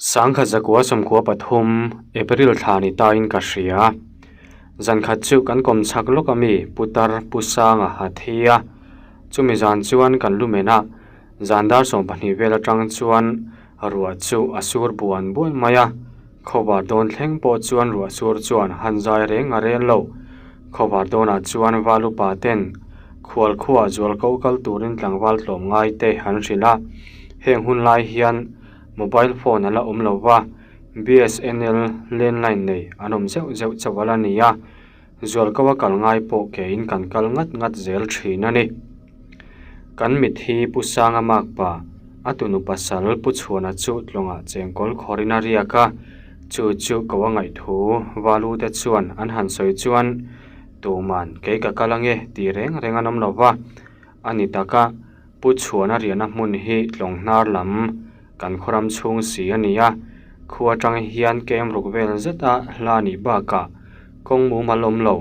Sangkhat zakua sawmkua pathum, April thla ni tain ka hria. Zan khat chu kan kawm chhak lawk ami Putar Pu Sanga a thi a. Chumi zan chuan kan lu men a, zan dar 12 vel atang chuan ruah chu a sur buan buan mai a. Khawvar dawn thleng pawh chuan ruah sur chuan han zai reng a rel lo. Khawvar dawnah chuan val upa ten khual khuaa zual ko kal turin tlangval tlawm ngai te an hrilh a. Heng hun lai hian Mobile phone a la awm lo va, BSNL landline nei an awm zeuh zeuh chauh a la ni a, zualko a kal ngai pawh kein kan kal ngat ngat zel thin a ni. Kan mit hi Pu Sanga makpa, a tunu pasal Pu Chhuana chu tlawngah chengkawl khawrin a riak a, chu chu ko a ngaih thu Valu te chuan an han sawi chuan tuman kei ka kal ange tih reng reng an awm lo va, a ni tak a. Pu Chhuana riahna hmun hi tlawng hnar lam kan khawram chhung si a ni a, khua atang hian kem ruk vel zet a hla nih bakah kawng mumal awm lo,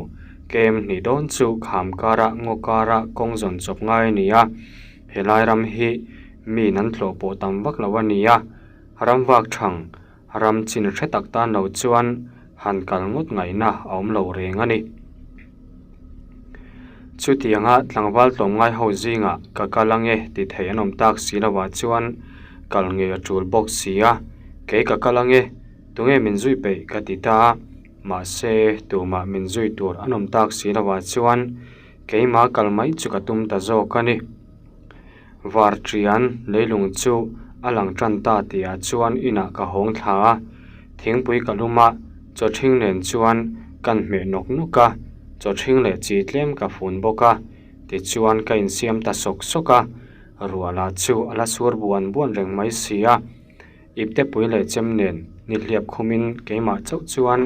kem hnih dawn chu kham kara ngaw kara kawng zawn chawp ngai a ni a, helai ram hi mi nan tlawh pawh tam vak lo a ni a, ram vak thang Ram chin hre tak tan lo chuan han kal ngawt ngaihna a awm lo reng a ni. Chutianga tlangval tlawmngai ho zingah ka kal ange ti thei an awm tak si lovah chuan kal ngei a tul bawk si a, kei ka kal ange, tunge min zui peih ka ti ta a, mahse tumah min zui tur an awm tak si lovah chuan keimah kal mai chu ka tum ta zawk a ni. Varṭian leilung chu a lang ṭan ta tihah chuan inah ka hawng thla a, thingpui ka lum a, chawṭhing nen chuan kan hmeh nawk nawk a, chawṭhing leh chi tlem ka fun bawk a, tichuan ka insiam ta sawk sawk a, ruah lah chu a la sur buan buan reng mai si a. Iptepui leh chem nen nihliap khumin keimah chauh chuan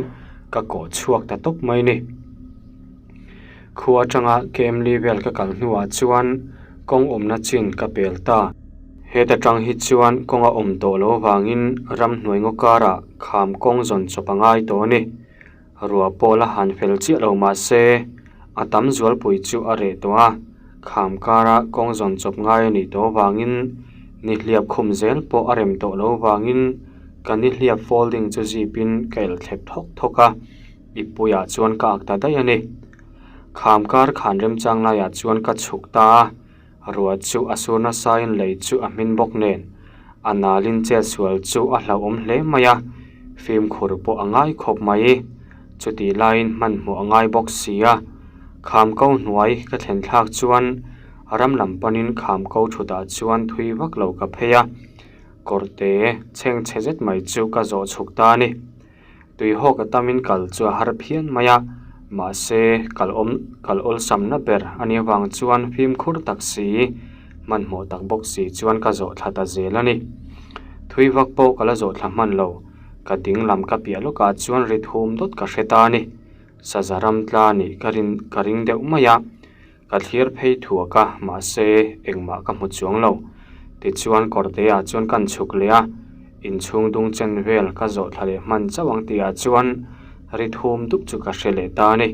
ka kawh chhuak ta tawp mai ni. Khua atanga Kemli vel ka kal hnuah chuan kawng awmna chin ka pel ta. Heta tang hi chuan kawng a awm tawh lo avangin ramhnuai ngaw karah kham kawng zawn chawp a ngai tawh a ni. Ruah pawh la han fel chiah lo mah se, a tam zualpui chu a reh tawh a, kham kara kawng zawn chawp ngai a nih tawh avangin nihliap khum zel pawh a rem tawh lo avangin ka nihliap folding chu zipin ka el thlep thawk thawk a, ippuiah chuan ka ak ta daih a ni. Kham kar khan remchang laiah chuan ka chhuk ta a. Ruah chu a sur nasain lei chu a hmin bawk nen a nalin chet sual chu a hlauhawm hle mai a, fimkhur pawh a ngai khawp mai. Chutih laiin hmanhmawh a ngai bawk si a, kham ko hnuai ka thlen thlak chuan ram lam panin kham ko thutah chuan thui vak lo ka phei a, kawrte chhengchhe zet mai chu ka zawh chhuk ta a ni. Tuihawk a tamin kal chu a har phian mai a, mahse kal awm kal awlsamna ber a nih avang chuan fimkhur tak si, hmanhmawh tak bawk si chuan ka zawh thla ta zel a ni. Thui vak pawh ka la zawh thla hman lo, ka ding lam ka piah lawkah chuan ri thum dawt ka hre ta a ni. Saza ram tla nih ka rin ka ring deuh mai a. Ka thlir phei thuak a, mahse engmah ka hmu chuang lo. Tichuan kawrte ah chuan kan chhuk leh a, inchhung dung chen vel ka zawh thla leh hman chauh ang tihah chuan ri thum dup chu ka hre leh ta a ni.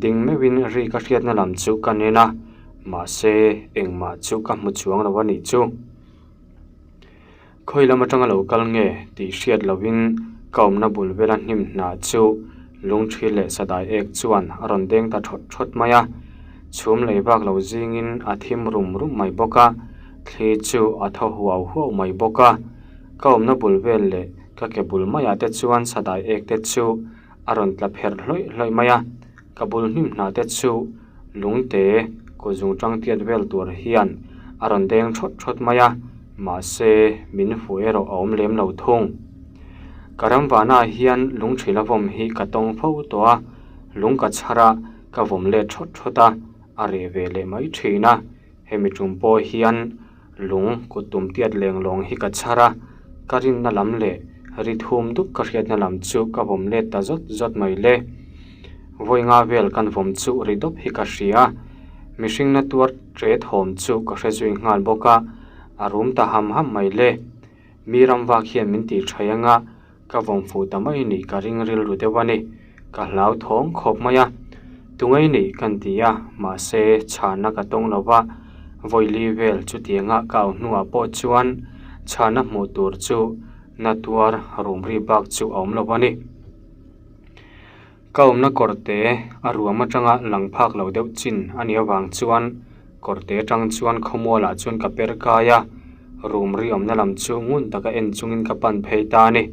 Ding meuhin ri ka hriatna lam chu ka nen a, mahse engmah chu ka hmu chuang lo a nih chu. Khawi lam atanga lo kal nge tih hriat lovin ka awmna bul vela hnim hnah chu lungthi leh sadai ek chuan a rawn deng ta thawt thawt mai a, chhum lei vak lo zingin a thim rum rum mai bawk a, thli chu a thaw huau huau mai bawk a. Ka awmna bul vel leh ka ke bul maiah te chuan sadai ek te chu a rawn tla pherh hlawih hlawih mai a, ka bul hnim hnah te chu lungte kut zung tang tiat vel tur hian a rawn deng thawt thawt mai a, mahse min fuh erawh a awm lem lo thung. Ka ram vana hian lung thila vawm hi ka tawng fo tawh a, lung ka chhar a, ka vawm let thawt thawt a, a reh ve leh mai thin a, hemi tum pawh hian Lung kut tum tiat leng lawng hi ka chhar a, ka rinna lam leh ri thum dup ka hriatna lam chu ka vawm let ta zawt zawt mai le. Vawi nga vel kan vawm chu ri dawp hi ka hria a, mihringna tuar ṭe thawm chu ka hre zui nghal bawk a, a rum ta ham ham mai le. Mi ram vak hian min tih ṭhai anga Ka vawm fuh ta mai nih ka ring rilru deuh a ni. Ka hlau thawng khawp mai a. Tungei nih kan ti a, mahse chhana ka tawng lo va, vawi li vel chutianga ka au hnuah pawh chuan chhana hmuh tur chu Na tuar rum ri bak chu a awm lo a ni. Ka awmna kawrte a ruam atanga lang phak lo deuh chin a nih avang chuan kawrte atang chuan khawmualah chuan ka per kai a, rum ri awmna lam chu ngun taka en chungin ka pan phei ta a ni.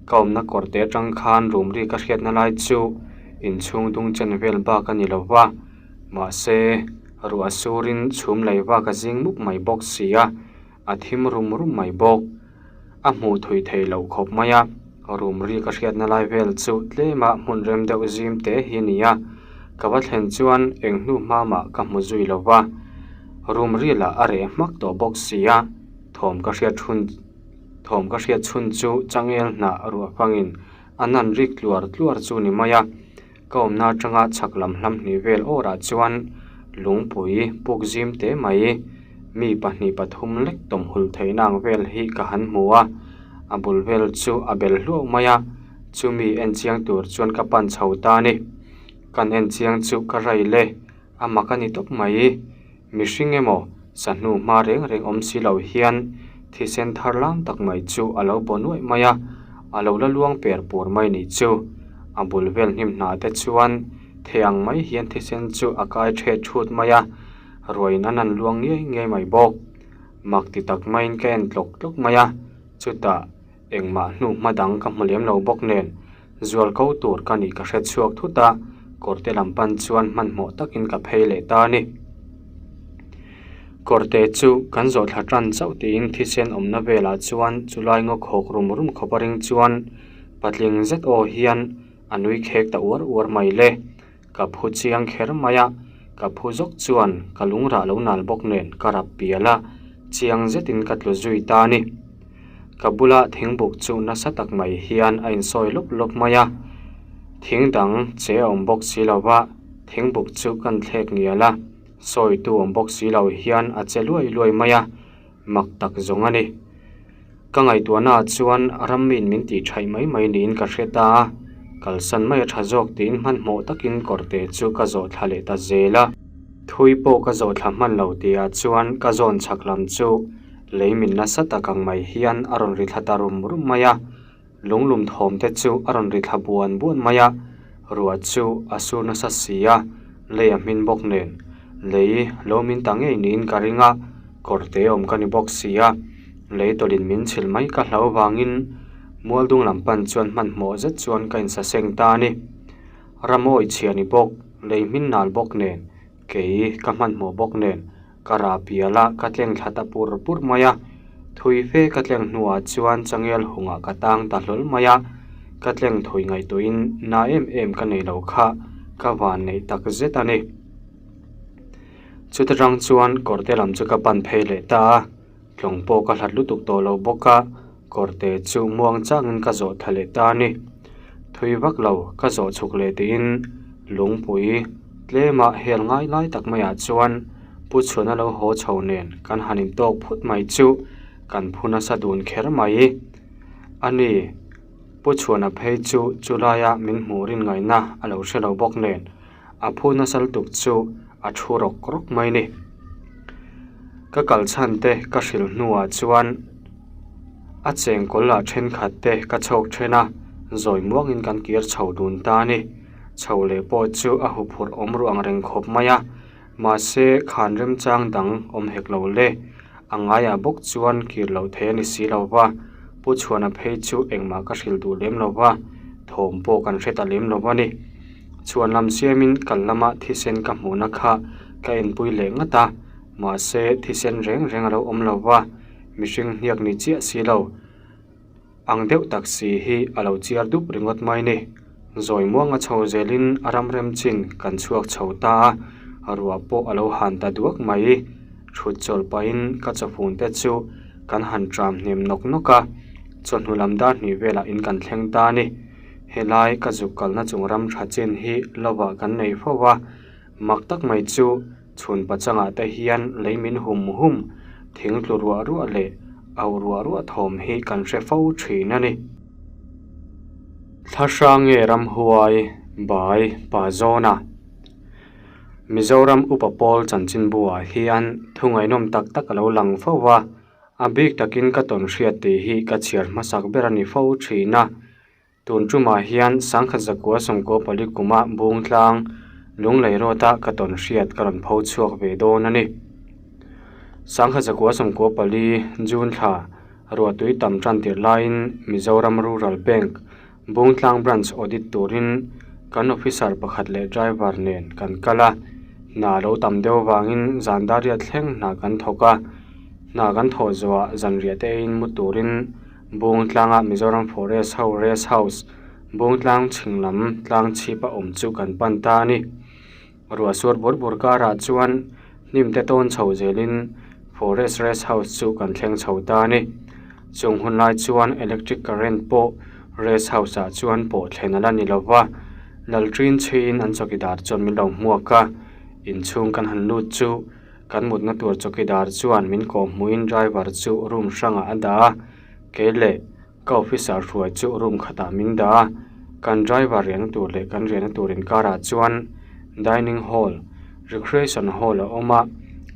Ka awmna kawrte atang khan rum ri ka hriatna lai chu inchhung dung chen vel bak a ni lo va, mahse ruah surin chhum lei vak a zing mup mai bawk si a. A thim rum rum mai bawk. A hmuh thui thei loh khawp mai a, rum ri ka hriatna lai vel chu tlema hmun rem deuh zim te hi a ni a, ka va thlen chuan eng hnu hma mah ka hmu zui lo va, rum ri lah a reh hmak tawh bawk si a, thawm ka hriat chhun thawm ka hriat chhun chu changel hnah ruah fangin a nan rik tluar tluar chu ni mai a. Ka awmna atanga chhak lam hlam hnih vel awrah chuan lungpui puk zim teh mai mi pahnih pathum lek tawmhul theihna ang vel hi ka han hmu a, a bul vel chu a bel hluau mai a, chumi en chiang tur chuan ka pan chho ta a ni. Kan en chiang chu ka rail e, a mak a ni tawp mai. Mihring emaw sahnu hma reng reng awm si lo hian thisen thar lam tak mai chu a lo baw nuaih mai a, a lo la luang per pur mai nih chu. A bul vel hnim hna te chuan thei ang mai hian thisen chu a kai thet thut mai a, ruaiin an han luang ngei ngei mai bawk. Mak ti tak maiin ka en tlawk tlawk mai a, chutah engmah hnu hma dang ka hmu lem lo bawk nen Zual ko tur ka nih ka hre chhuak thut a, kawrte lam pan chuan hmanhmawh takin ka phei leh ta a ni. Kawrte chu kan zawh thla tan chauh tiin thisen awmna velah chuan chulai ngaw khawk rum rum khawp a ring chuan patling zet aw hian a nui khek ta uar uar mai le. Ka phu chiang kher mai a, ka phu zawk chuan ka lungrah lo nal bawk nen ka rap pial a, chiang zetin ka tlu zui ta a ni. Ka bula thingbuk chu nasa tak mai hian a insawi lawp lawp mai a, thing dang che a awm bawk si lo va, thingbuk chu kan thlek ngial a, sawitu awm bawk si lo hian a che luai luai mai a, mak tak zawng a ni. Ka ngaihtuahnaah chuan rammiin min tih thaih mai mai niin ka hre ta a, kalsan mai a tha zawk tiin hmanhmawh takin kawrte chu ka zawh thla leh ta zel a. Thui pawh ka zawh thla hman lo tihah chuan ka zawn chhak lam chu lei min nasa tak ang mai hian a rawn ri thla ta rum rum mai a, lunglum thawm te chu a rawn ri thla buan buan mai a, ruah chu a sur nasa si a, lei a hmin bawk nen lei lo min ta ngei niin ka ring a, kawrte awm ka ni bawk si a, lei tawlhin min chhilh mai ka hlau vangin mualdung lam pan chuan hmanhmawh zet chuan ka insaseng ta a ni. Ramawi chhia ni bawk, lei hmin nal bawk nen, kei ka hmanhmawh bawk nen, ka rah pial a, ka tleng thla ta pur pur mai a. Thui fe ka tleng hnuah chuan changel hungah ka tang ta hlawl mai a, ka tleng thui ngaihtuahin na em em ka nei lo kha ka van neih tak zet a ni. Chuta tang chuan kawrte lam chu ka pan phei leh ta a, tlawng pawh ka hlat lutuk tawh lo bawk a. Kawrte chu muang changin ka zawh tha leh ta a ni. Thui vak lo ka zawh chhuk leh tiin lungpui tlema hel ngai lai tak maiah chuan Pu Chhuana lo haw chho nen kan han intawk phut mai chu kan phu nasa dun kher mai. A ni, Pu Chhuana phei chu chulaia min hmuh rin ngaihna a lo hre lo bawk nen a phu nasa lutuk chu a thu rawk rawk mai ni. Ka kal chhan te ka hrilh hnuah chuan a chengkawl lah thenkhat te ka chhawk then a, zawi muangin kan kir chho dun ta a ni. Chho leh pawh chu a huphurh awm ruh ang reng khawp mai a, mahse khan remchang dang awm hek lo le. A ngaiah bawk chuan kir loh thei a ni si lo va, Pu Chhuana phei chu engmah ka hrilh duh lem lo va, thawm pawh kan hre ta lem lo a ni. Chhuan lam siamin kal lama thisen ka hmuhna kha ka enpui leh ngat a, mahse thisen reng reng a lo awm lo va, mihring hniak ni chiah si lo. Ang deuh tak si hi a lo chiar dup ringawt mai ni. Zawi muanga chho zelin a ram rem chin kan chhuak chho ta a, ruah pawh a lo han ta duak mai. Thut chawlh pahin ka chawfun te chu kan han tram hnem nawk nawk a, chawhnu lam dar hnih velah in kan thleng ta a ni. Helai ka zuk kalna chung ram tha chin hi lovah kan nei fo va, mak tak mai chu chhun pachangah te hian lei min hum hum, thing tlu ruah ruah leh auh ruah ruah thawm hi kan hre fo thin a ni. Thla hrange ramhuai bai pa zawna Mizoram upa pawl chanchinbu ah hian thu ngaihnawm tak tak a lo lang fo va. A bik takin ka tawn hriat tih hi ka chhiar hmasak ber a ni fo thin a. Tun tumah hian 1994 kuma Bungtlang Lunglei Road-a ka tawn hriat ka rawn pho chhuak ve dawn a ni. 1994 June thla ruahtui tam tan tirh laiin Mizoram Rural Bank Bungtlang Branch audit turin kan officer pakhat leh driver nen kan kal a, hna lo tam deuh vangin zan dariat thleng hna kan thawk a, hna kan thawh zawhah zanriah te eiin mu turin Bungtlanga Mizoram Forest ho Rest House, Bungtlang chhing lam tlang chhip a awm chu kan pan ta a ni. Ruah sur bur bur karah chuan hnim te tawn chho zelin Forest Rest House chu kan thleng chho ta a ni. Chung hun lai chuan electric current pawh Rest House ah chuan pawh thlen a la ni lo va, Lalṭin chhuiin an chawkidar chuan min lo hmuak a, inchhung kan han lut chu Kan mutna tur chawkidar chuan min kawh hmuhin driver chu room hrangah a dah a, kei leh ka officer hruai chu room khatah min dah a, kan driver riahna tur leh kan riahna tur inkarah chuan dining hall, recreation hall a awm a,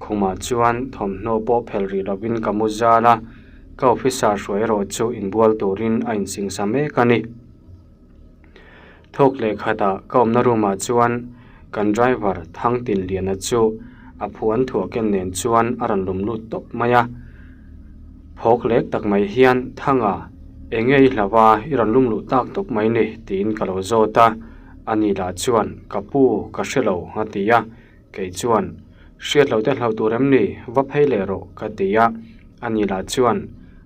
khumah chuan thawmhnaw pawh phelh rih lovin ka mu zal a, ka officer hruai erawh chu inbual turin a insingsa mek a ni. Thawk leh khatah ka awmna room ah chuan kan driver Thangtinliana chu a phuan thuah ken nen chuan a rawn lum lut tawp mai a. Phawk lek tak mai hian Thanga eng nge i hlauh a i rawn lum luh tak tawp mai ni tiin ka lo zawt a, ani lah chuan ka pu ka hre lo a ti a. Kei chuan, Hriat loh te hlauh tur em ni? Va phei leh rawh, ka ti a. Ani lah chuan,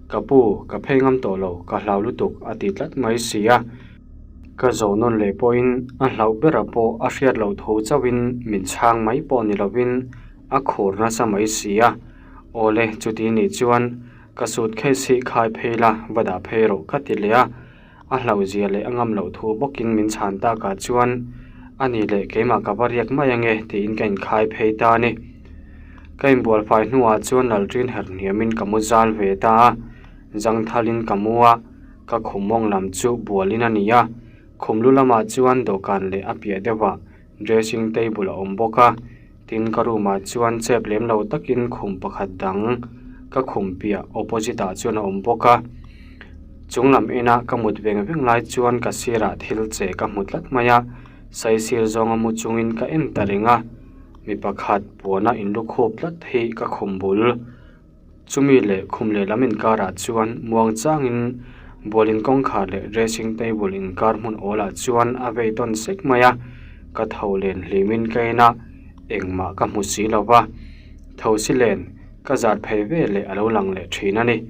Ka pu, ka phei ngam tawh lo, ka hlau lutuk, a ti tlat mai si a. Ka zawh nawn leh pawhin a hlauh bera pawh a hriat loh tho chauhin min chhang mai pawh ni lovin a khur nasa mai si a. Awle, chuti nih chuan ka suitcase hi khai phei la, va dah phei rawh, ka ti leh a. A hlauhzia leh a ngam loh thu bawkin min chhan takah chuan a ni leh keimah ka va riak mai ange tiin ka inkhai phei ta a ni. Ka inbual fai hnuah chuan lalṭin herh hniamin ka mu zal ve ta a, zangthalin ka mu a, ka khum mawng lam chu bualin a ni a, khum lu lamah chuan dawhkan leh a piah deuhah dressing table a awm bawk a, tin ka room ah chuan chep lem lo takin khum pakhat dang ka khum piah opposite ah chuan a awm bawk a, chung lam ena ka mut veng veng lai chuan ka sirah thil che ka hmu tlat mai a, saisir zawnga mu chungin ka en ta reng a, mi pakhat puana inlukhup tlat hi ka khum bul. Chumi leh khum lehlam inkarah chuan muang changin bualin kawngkhar leh dressing table inkar hmun awlah chuan a vei tawn sek mai a, ka tho len hlimin ka en a, engmah ka hmu si lo va, tho si len ka zar phei ve leh a lo lang leh thin a ni.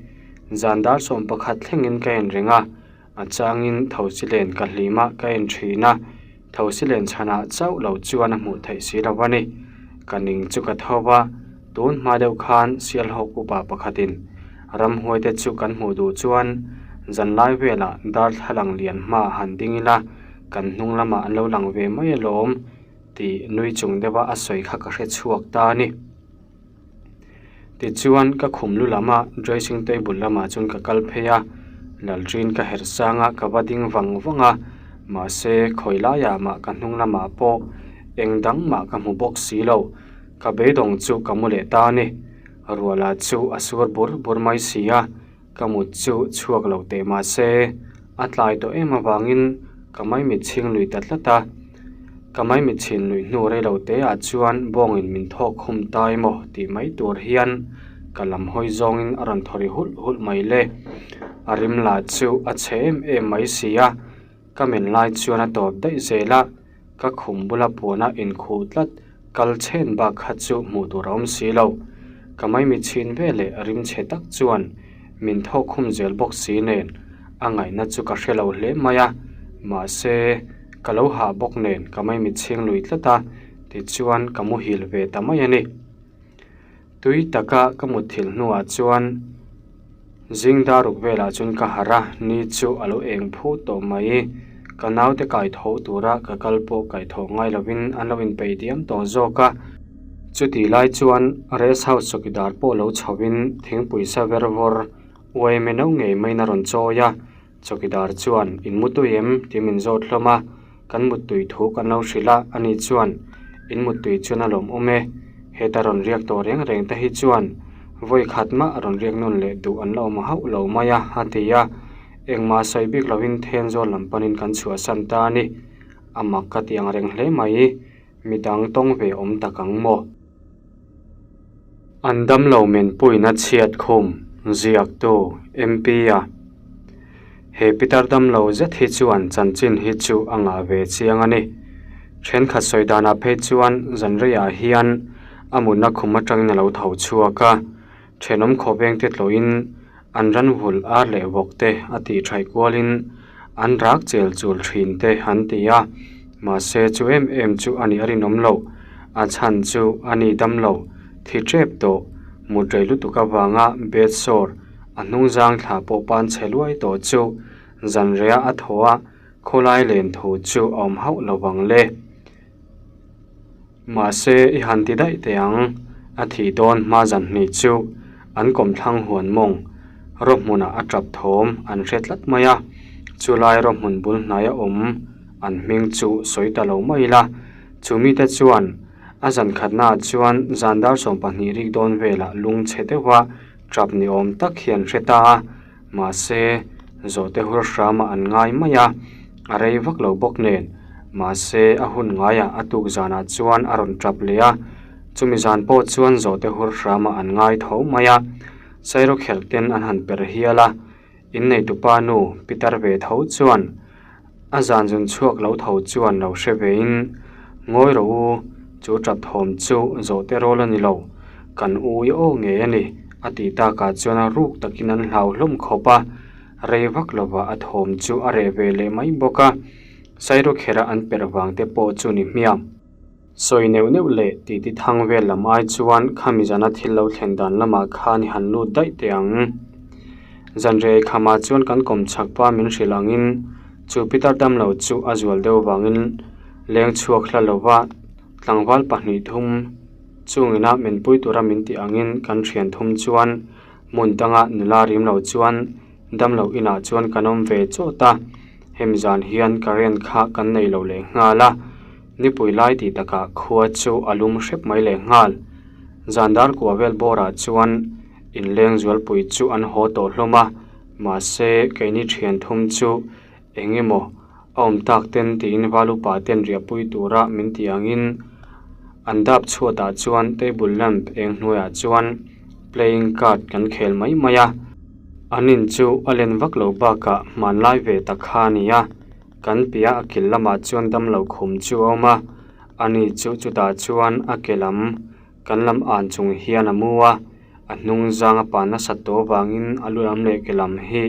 Zan dar 11 thlengin ka en reng a, A changin Thosilen ka hlim a, ka en thin a, Thosilen chhanah chauh lo chuan a hmuh theih si lo a ni. Ka ning chu ka tho va, tun hma deuh khan Sialhawk upa pakhatin ramhuaite chu kan hmuh duh chuan zanlai velah darthlalang lian hmaah han ding ila, kan hnung lamah an lo lang ve mai alawm tih nui chung deuha a sawi kha ka hre chhuak ta a ni. Tichuan ka khum lu lama dressing table lamah chuan ka kal phei a, lalṭin ka herh sang a ka va ding vang vang a, mahse khawi laiah mah ka hnung lamah pawh eng dang mah ka hmu bawk si lo, ka beidawng chu ka mu leh ta a ni. Ruahla chu a sur bur bur mai si a, ka mut chu chhuak lo teh mahse a tlai tawh em avangin ka maimit chhing lui ta tlat a, ka maimit chhin lui hnu rei lo te ah chuan bawngin min thawk khum ta emaw tih mai tur hian ka lam hawi zawngin a rawn thaw ri hulh hulh mai le, a rim lah chu a chhe em em mai si a, ka men lai chuan a tawp daih zel a, ka khum bula puana inkhuh tlat kal chhen bak kha chu hmuh tur a awm si lo. Ka maimi chhin ve leh rim chhe tak chuan min thawk khum zel bawk si nen a ngaihna chu ka hre lo hle mai a, mahse ka lo hah bawk nen ka maimi chhing lui tlat a, tichuan ka muhil ve ta mai a ni. Tui taka ka mutthilh hnuah chuan zing daruk velah chuan ka harh a, ni chu a lo eng phut tawh mai. Ka naute kaitho tura ka kal pawh kaithawh ngai lovin an lo inpeih diam tawh zawk a. Chutih lai chuan rest house chawkidar pawh lo chhoin thingpui sa ver vawr uaime no ngei maiin a rawn chawi a. Chawkidar chuan, In mutui em? tih min zawt hlawm a. Kan muttui thu kan lo hrilh a, ani chuan, In muttui chuan a lawmawm e. Heta rawn riak tawh reng reng te hi chuan Vawi khat mah rawn riak nawn leh duh an la awm hauh lo mai a, a ti a. Engmah sawi bik lovin Thenzawl lam panin kan chhuahsan ta a ni. A mak ka ti ang reng hle mai. Midang tawng ve awm tak ang maw? An damlo menpuina chhiat khum ziaktu MP a. He pitar damlo zet hi chuan chanchin hi chu a ngah ve chiang a ni. Thenkhat sawi danah phei chuan zanreiah hian a mutna khum atangin a lo tho chhuak a, thenawm khawveng te tlawhin an ran vul ar leh vawk te a tih thaih kualin an rak chel chul thin te an ti a, mahse chu em em chu a nih a rinawm loh, a chhan chu a ni dam lo, thi tep tawh, mut rei lutuk avanga bed sore a hnung zang thla pawh pan chhe luai tawh chu zanriah a thaw a, khawlai len thu chu a awm hauh lo vang le. Mahse, i han ti daih teh ang, a thih dawn hma zan hnih chu an kawmthlang huan mawng raw hmunah a tap thawm an hre tlat mai a, chulai raw hmun bul hnaia awm an hming chu sawi ta lo mai ila. Chu mite chuan a zan khatnaah chuan zan dar 12 rik dawn velah lung chhe deuha tap ni awm tak hi an hre ta a, Mahse, zawhte hur hramah an ngai mai a, a rei vak lo bawk nen. Mahse, a hun ngaiah a tuk zanah chuan a rawn tap leh a, chumi zan pawh chuan zawhte hur hramah an ngai tho mai a. Sairawkherh ten an han per hial a, inneitupa nu pitar ve tho chuan a zan zun chhuak lo tho chuan lo hre vein, Ngawi rawh u, chu tap thawm chu zawhte rawl a ni lo, kan ui aw ngei a ni, a tih takah chuan a ruk takin an hlau hlawm khawp a, rei vak lovah a thawm chu a reh ve leh mai bawk a, Sairawkherh a an perh vang te pawh chu ni hmiang. Sawi neuh neuh leh titi thang vel lam ai chuan khami zana thil lo thlen dan lamah khan i han lut daih teh ang. Zanriai khamah chuan kan kawm chhak pa min hrilh angin chu pitar damlo chu a zual deuh vangin leng chhuak hla lova tlangval pahnih thum chungina min pui tura min tih angin kan thian thum chuan hmun danga nula rim lo chuan damlo inah chuan kan awm ve chawt a, hemi zan hian current kha kan nei lo leh nghal a. Nipui lai tih takah khua chu a lum hrep mai leh nghal. Zan dar kua vel bawrah chuan inleng zualpui chu an haw tawh hlawm a, mahse keini thian thum chu eng emaw a awm tak ten tiin val upa ten riahpui tura min tih angin an dap chhuatah chuan table lamp eng hnuaiah chuan playing card kan khel mai mai a. An in chu a len vak lo bakah hmanlai ve tak kha a ni a. Kan piah a kil lamah chuan damlo khum chu a awm a, ani chu chutah chuan a ke lam kan lam an chung hian a mu a, a hnung zang a pan nasat tawh avangin a lu lam leh ke lam hi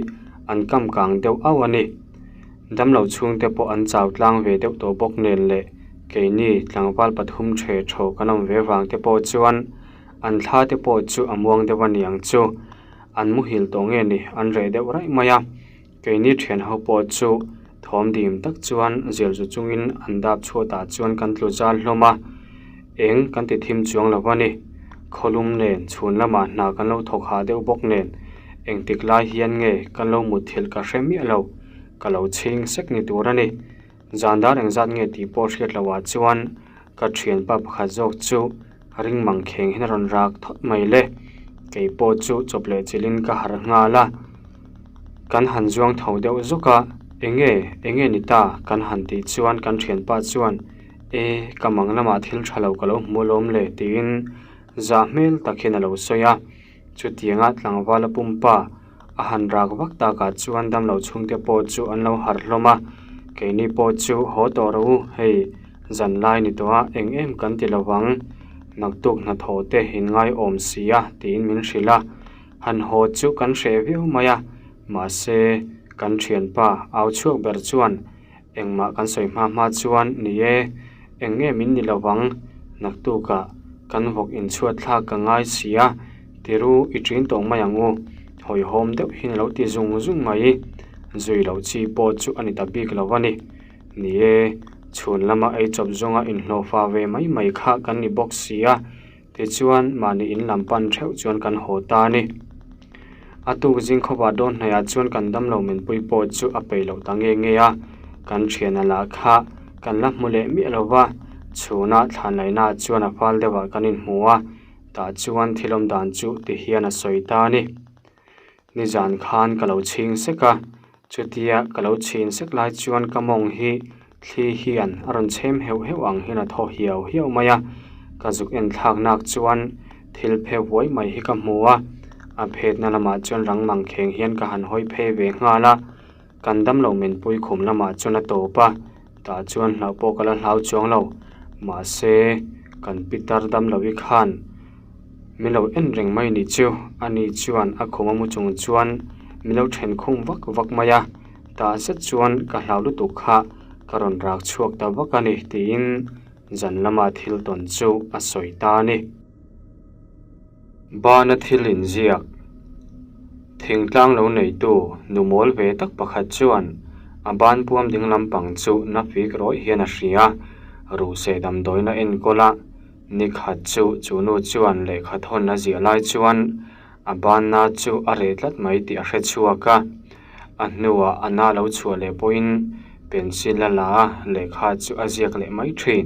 an kam kang deuh auh a ni. Damlo chhungte pawh an chau tlang ve deuh tawh bawk nen leh keini tlangval pathum the thaw kan awm ve vang te pawh chuan an thla te pawh chu a muang deuh a niang chu an muhil tawh nge ni an reh deuh raih mai a. Keini thian ho pawh chu thawm dim tak chuan zir zu chungin an dap chhuatah chuan kan tlu zal hlawm a, eng kan ti thim chuang lo a ni. Khawlum nen chhun lamah hna kan lo thawk hah deuh bawk nen engtik lai hian nge kan lo mutthilh ka hre miah lo, ka lo chhing sek ni tur a ni. Zan dar engzat nge tih pawh hriat loh ah chuan ka thianpa pakhat zawk chu ring mang kheng hian a rawn rak thawt mai le. Kei pawh chu chawp leh chilhin ka harh nghal a, kan han zuang tho deuh zawk a, enge enge ni ta kan han tih chuan kan thianpa chuan e ka mang lamah thil tha lo ka lo hmu alawm le tiin zah hmel tak hian a lo sawi a. Chutianga tlangvala pumpa a han rak vak takah chuan damlo chhungte pawh chu an lo harh hlawm a, keini pawh chu haw tawh rawh u, hei zan lai ni tawh a eng em kan ti lo vang, naktuk hnathawh te in ngaiawm si a tiin min hrilh a, han haw chu kan hreh viau mai a, mahse kan thianpa au chhuak ber chuan Engmah kan sawi hma hma chuan ni e, eng nge min ni lo vang, naktukah kan vawk inchhuat thlak ka ngai si a, tiru i ṭin tawh mai ang u, hawihhawm deuh hian a lo ti zung zung mai. Zui loh chi pawh chu a ni ta bik lo a ni. Ni e, chhun lama ei chawp zawnga inhlawhfa ve mai mai kha kan ni bawk si a, Tichuan, mahni in lam pan theuh chuan kan haw ta a ni. A tuk zing khawpa dawn hnaihah chuan kan damlo minpui pawh chu a peih loh ta nge nge a, kan thiana lah kha kan la hmu leh miah lo va, chhuna thlan laihnaah chuan a fal deuhah kan inhmu a. Tah chuan thil awm dan chu ti hian a sawi ta a ni. Nizan khan ka lo chhing sek a, chutia ka lo chhin sek lai chuan ka mawng hi thli hian a rawn chhem heuh heuh ang hian a thaw hiau hiau mai a, ka zuk en thlak nak chuan thil phe huai mai hi ka hmu a, a phetna lamah chuan rang mang kheng hian ka han hawi phei ve nghal a, kan damlo menpui khum lamah chuan a tawp a, tah chuan hlauh pawh ka la hlau chuang lo, mahse kan pitar damlohi khan. Min lo en reng mai ni chu, ani chuan a khum a mu chung chuan min lo then khum vak vak mai a, tah zet chuan ka hlau lutuk kha ka rawn rak chhuak ta vak a ni tiin zan lama thil tawn chu a sawi ta a ni. Bana thil inziak thingtlang lo neitu nu mawl ve tak pakhat chuan a ban puam ding lampang chu na fik rawih hian a hria, ruhseh damdawiin a enkawl a. Ni khat chu chu nu chuan lehkha thawn a ziah lai chuan a banna chu a reh tlat mai tih a hre chhuak a. A hnuah a na lo chhuah leh pawhin pencil a la a, lehkha chu a ziak leh mai thin.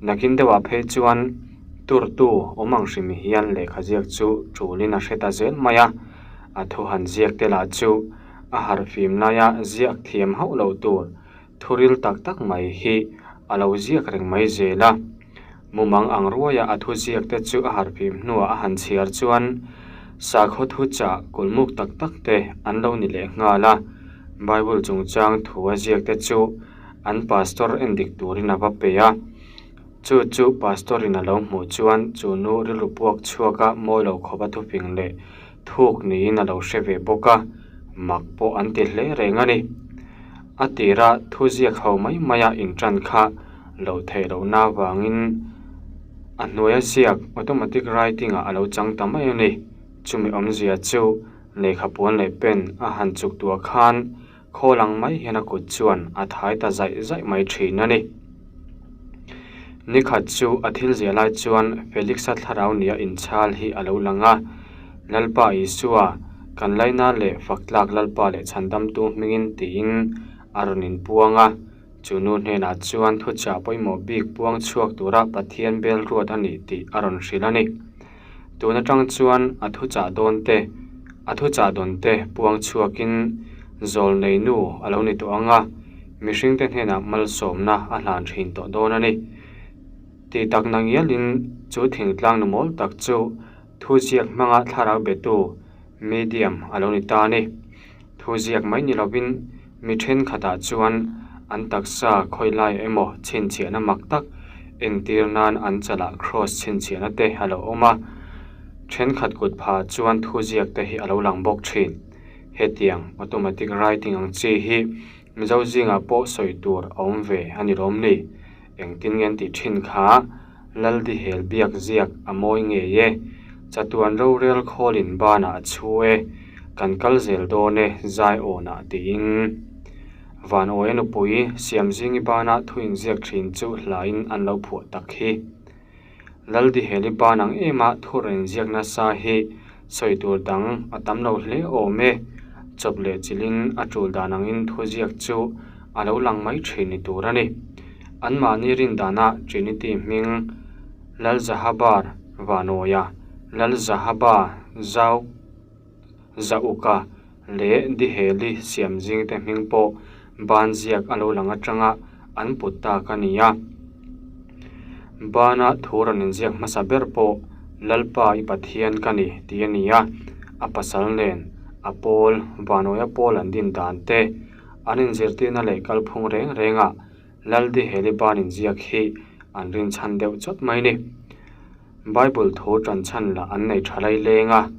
Nakin deuhah phei chuan turtu awm ang hrim hian lehkha ziak chu tulin a hre ta zel mai a. A thu han ziak te lah chu a harhfim laia ziak thiam hauh loh tur Thuril tak tak mai hi a lo ziak reng mai zel a. Mumang ang ruaia a thu ziak te chu a harhfim hnuah a han chhiar chuan sakhaw thu chah kulmuk tak tak te an lo ni leh nghal a. Bible chungchang thu a ziak te chu an pastor endik turin a va pe a. Chu chu pastor in a lo hmuh chuan chu nu rilru puak chhuak a mawi lo khawp a thufing leh thuk niin a lo hre ve bawk a, mak pawh an ti hle reng a ni. A tira thu ziak ho mai maia intan kha loh theih lohna avangin a hnuaia ziak automatic writing ah a lo chang ta mai a ni. Chumi awmzia chu lehkha puan leh pen a han chuk tuah khan khawl ang mai hian a kut chuan a thai ta zaih zaih mai thin a ni. Nikhat chu a thil ziah lai chuan Felix-a thlarau nia inchhal hi a lo lang a, Lalpa Isua, kan laina leh faktlak Lalpa leh chhandamtu hmingin tiin a rawn inpuang a. Chu nu hnenah chuan thuchah pawimawh bik puang chhuak tura Pathian bel ruat a ni tih a rawn hrilh a ni. Tun atang chuan a thuchah dawn te, a thuchah dawn te puang chhuakin zawl nei nu a lo ni tawh ang a, mihringte hnenah malsawmna a hlan thin tawh dawn a ni. Tih tak na ngialin chu thingtlang nu mawl tak chu thuziak hmanga thlarau betu, medium, a lo ni ta a ni. Thuziak mai ni lovin mi thenkhatah chuan an taksa khawi lai emaw chhinchhiahna mak tak entir nan an chalah cross chhinchhiahna te a lo awm a, thenkhat kut phah chuan thuziak te hi a lo lang bawk thin. Hetiang automatic writing ang chi hi Mizo zingah pawh sawi tur a awm ve a ni lawm ni? Engtin nge an tih thin kha? Laldihel biak ziak a mawi ngei e. Chatuan rorel khawlin banah a chhu e. Kan kal zel dawn e zai awnah tiin. Van awia nupui Siamzingi bana thu inziak thin chu hlain an lo phuah tak hi. Laldiheli ban ang ema thu rawn inziak nasa hi sawi tur dang a tam lo hle awm e. Chawp leh chilhin a tul dan angin thuziak chu a lo lang mai thin ni tur a ni. Anmahni rin dana Trinity hming Lalzahabar Vanawia, Lalzahaba Zau Zauka leh Diheli siam zingte hming pawh ban ziak a lo lang atanga an put tak a ni a. Bana thu rawn inziak hmasa ber pawh Lalpa i Pathian ka ni tih a ni a, a pasal nen a pawl Vanawia pawl an din dan te, an inzirtirna leh kalphung reng rengah Laldiheli ban inziak hi an rinchhan deuh chawt mai ni. Bible thu tanchhan lah an nei tha lai leng a,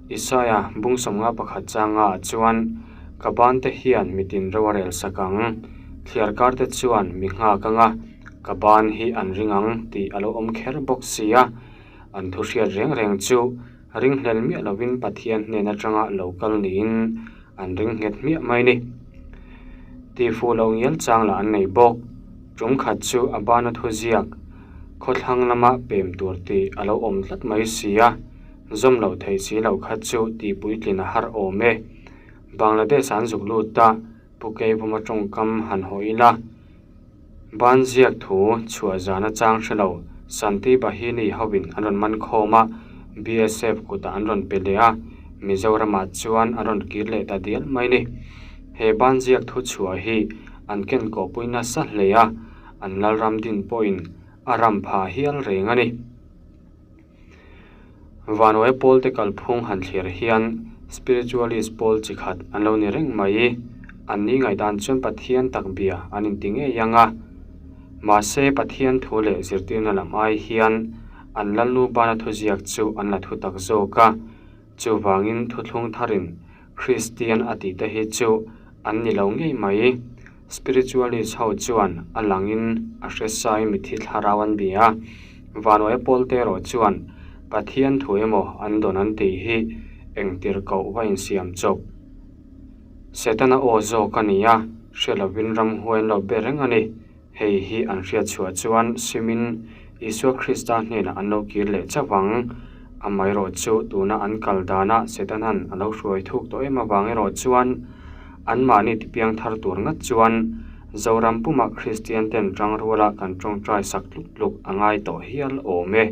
Isaia bung sawmnga pakhat changa ah chuan ka ban te hian mitin ro a rel sak ang, thliar kar te chuan mi nghak anga ka ban hi an ring ang tih a lo awm kher bawk si a, an thu hriat reng reng chu ringhlel miah lovin Pathian hnen atanga lo kal niin an ring nghet hmiah mai ni. Tihfuh loh ngial chang lah an nei bawk. Tum khat chu a bana thuziak khawthlang lama pem tur tih a lo awm tlat mai si a, zawm loh theih si loh kha chu tihpuitlin a har awm e. Bangladesh an zuk lut a, Pu Keivawma tawngkam han haw ila, ban ziak thu chhuah zan a chang hre lo. Shanti Bahini hoin an rawn man khawm a, BSF kutah an rawn pe leh a, Mizoramah chuan an rawn kir leh ta dial mai ni. He ban ziak thu chhuah hi an ken kawhpui nasa hle a, an lalram din pawhin a ram phah hial reng a ni. Vanuai pawlte kalphung han thlir hian spiritualist pawl chi khat an lo ni reng mai. An ni ngaihdan chuan Pathian tak bia an inti ngei ang a. Mahse, Pathian thu leh zirtirna lam ai hian an Lalnu bana thuziak chu an la thu tak zawk a. Chuvangin thuthlung tharin Kristian a tih te hi chu an ni lo ngei mai. Spiritualist ho chuan a langin a hre sai mithi thlarau an bia a, Vanuai pawlte erawh chuan Pathian thu emaw an dawn an tih hi engtir koh va insiam chawp. Setana aw zawk a ni a, hre lovin ramhuai an lo be reng a ni. Hei hi an hriat chhuah chuan simin Isua Krista hnenah an lo kir leh chauh ang. Amaherawh chu tuna an kal danah Setanan a lo hruai thuk tawh em avang erawh chuan anmahni tipiang thar tur ngat chuan Zoram pumah Kristian ten tangruala kan tawngtai sak tluk tluk a ngai tawh hial awm e.